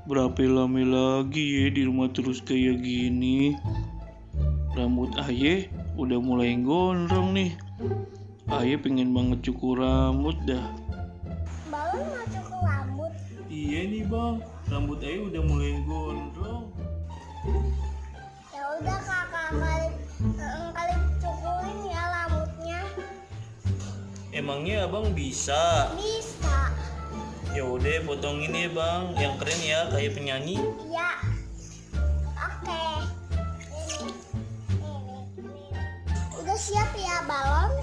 Berapa lama lagi ya di rumah terus kayak gini? Rambut Aye udah mulai gondrong nih. Aye pengen banget cukur rambut dah. Balon mau cukur rambut? Iya nih bang, rambut Aye udah mulai gondrong. Ya udah kakak kali cukurin ya rambutnya. Emangnya abang bisa? Bisa. Ya udah potongin ya bang, yang keren ya kayak penyanyi. Iya. Oke. Ini. Udah siap ya balon?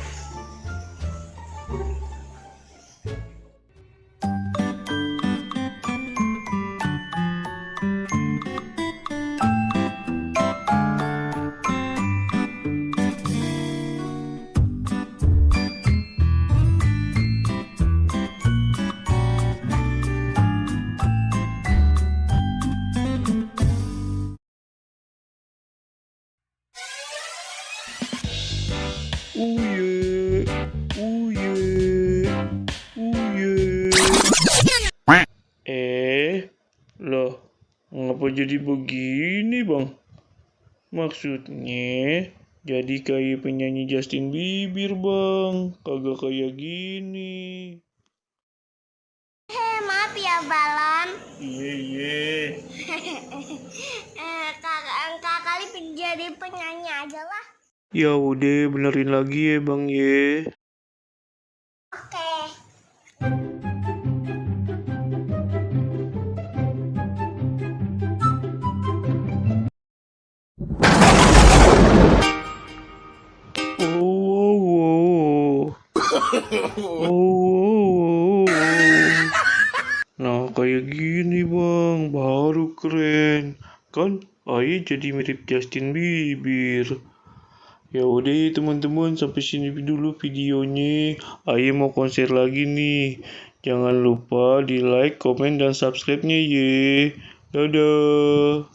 Uye, uye, uye. Loh, ngapa jadi begini bang? Maksudnya jadi kayak penyanyi Justin Bieber bang, kagak kayak gini. Maaf ya balon. Iya. Kakak kali jadi penyanyi aja lah. Ya udah benerin lagi ya bang ye. Oke. Nah kayak gini bang, baru keren. Kan Aye jadi mirip Justin Bieber. Ya udah teman-teman, sampai sini dulu videonya. Aye mau konser lagi nih. Jangan lupa di like, komen, dan subscribe-nya ye. Dadah.